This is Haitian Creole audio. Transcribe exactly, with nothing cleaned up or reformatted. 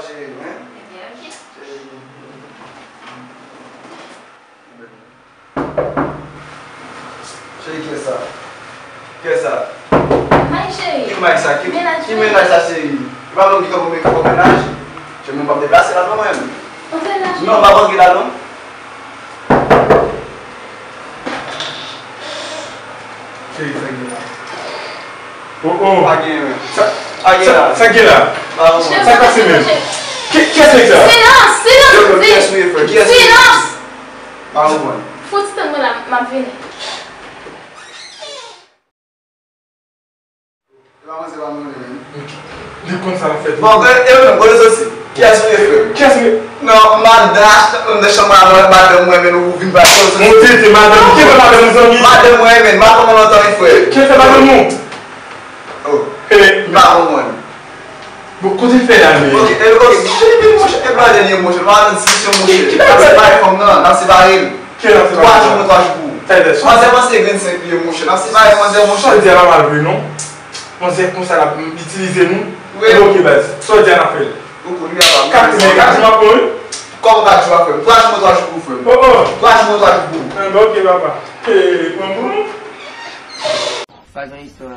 Cheri, wi. Ebyen, ok. Cheri. Cheri, kiyès sa? Kiyès sa? May, cheri. Ki may sa? Ki, ki mennaj sa, cheri? E pa mwen ki tankou mennaj? Cheri, mwen p ap deplase la non, mwen. Antre la, cheri. Non, m p ap antre la non. Cheri, sa gen la. Oh, oh. Pa gen, men. Sa, pa gen sa, la. Sa gen la? Pa konprann. Sa k pase menm? Ki, kiyès nèg sa? Silans, silans, yo, yo, kiyès ou ye, frè? Kiyès ou ye? Silans! Pa konprann. Fon ti tann mwen la, m ap vini. E pa manzè pa mwen menm. Li konn sa l ap fè tou. Bon, e, e menm, kote soti? Kiyès ou ye, frè? Kiyès ou ye? Non, madan, m nan chanm avè madanm mwen, men ou vin bay kote soti. Monte, te madanm, ki fè madanm ou zanmi? Madanm mwen, men, madanm mwen lontan, frè. Ki fè madanm ou? Oh, e, m pa konprann. Bon, kote l fè la, men? Ok, e, ok, ki fè li, monchè, e bladen li, monchè, nou pa nan diskisyon, monchè. N ap separe fanm nan, n ap separe l. Twa jou mwen, twa jou pou ou. Manzè panse grenn senk li ye, monchè. N ap separe manzè, monchè. Sa w di a pa mal vre, non. Manzè konsa l ap itilize nou. Wi. Ebyen, ok, baz. Sa w di a n ap fè l. Kat jou, kat jou m ap pran, wi. Kòman kat jou a, frè m? Twa jou mwen, twa jou pou ou, frè m. Oh, oh. Twa jou mwen, twa jou pou ou. Enben, ok, papa. Hey, pran pou nou. Sa jan istwa.